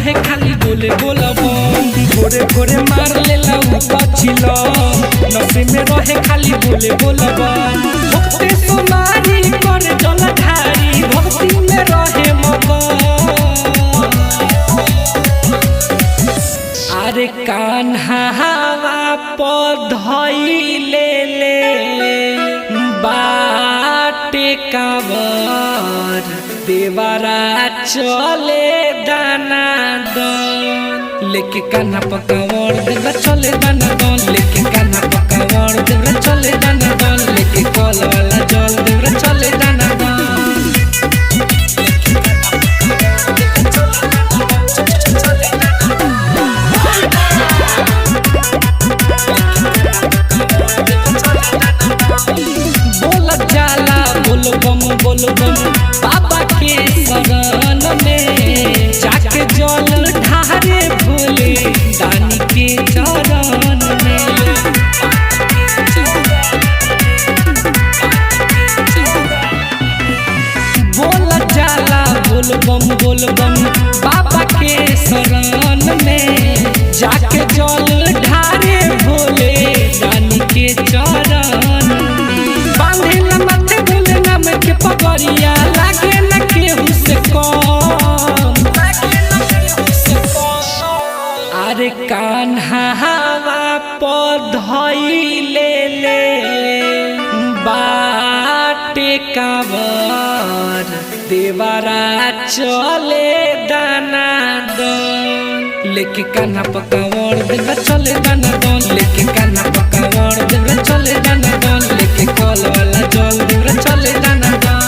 रहे खाली बोले बोलब। भोरे भोरे मार लेला उ पछिलो, नशे में रहे खाली बोले बोलब। भक्ति सुमारी कर जलधारी, भक्ति में रहे मगन। अरे कान्हा पधइले ले बाटे कावर, देवरा चले दाना दन। लेके कान्हा पकावर देवरा चले दाना दन, लेके कान्हा पकावर देवरा चले दाना दन, लेके कल वाला जल देवरा चले दाना दन। बोल जाला बोल बम बोल बम बाबा के शरण में, जाके जल ढारे भोले दानी के चरण में। बोल जाला बोल बम बोल बम बाबा के शरण में, जाके जल ढारे भोले दानी के चरण में। बांधेला माथे भोले नाम के पगड़िया, लागे न केहू से कम। अरे कान्हा पधइले ले बाटे कावर, देवरा चले दाना दन। लेके कान्हा पकावर देवरा चले दाना दन, लेके कान्हा पकावर देवरा चले दाना दन, लेके कल वाला जल देवरा चले दाना दन।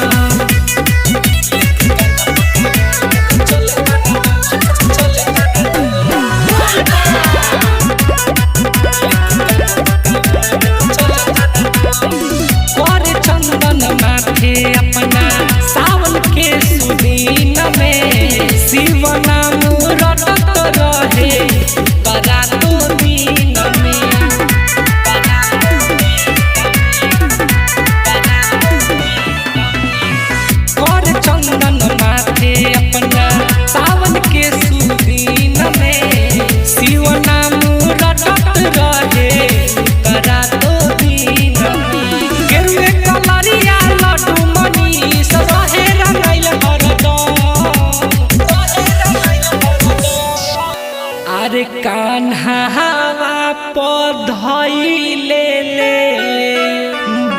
कर चंदन माथे अपना सावन के सुदीन में, शिव नाम रटत रहे बरातो दिन में। कर चंदन माथे अपना सावन के सुदीन में, शिव नाम रटत रहे बरातो दिन में। गेरुए कलरिया लड्डू मनीष रहे रंगाइल हरदम। अरे कान्हा पधइले ले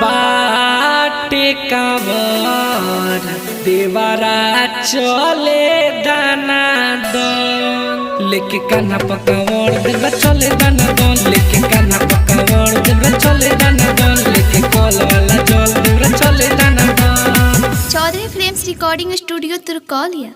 बाटे कावर, देवरा चले दाना दन। लेके कान्हा पकावर देवरा चले दाना दन, लेके कान्हा पकावर देवरा चले दाना दन, लेके कल वाला जल देवरा चले दाना दन। Chaudhary films recording studio Turkaulia.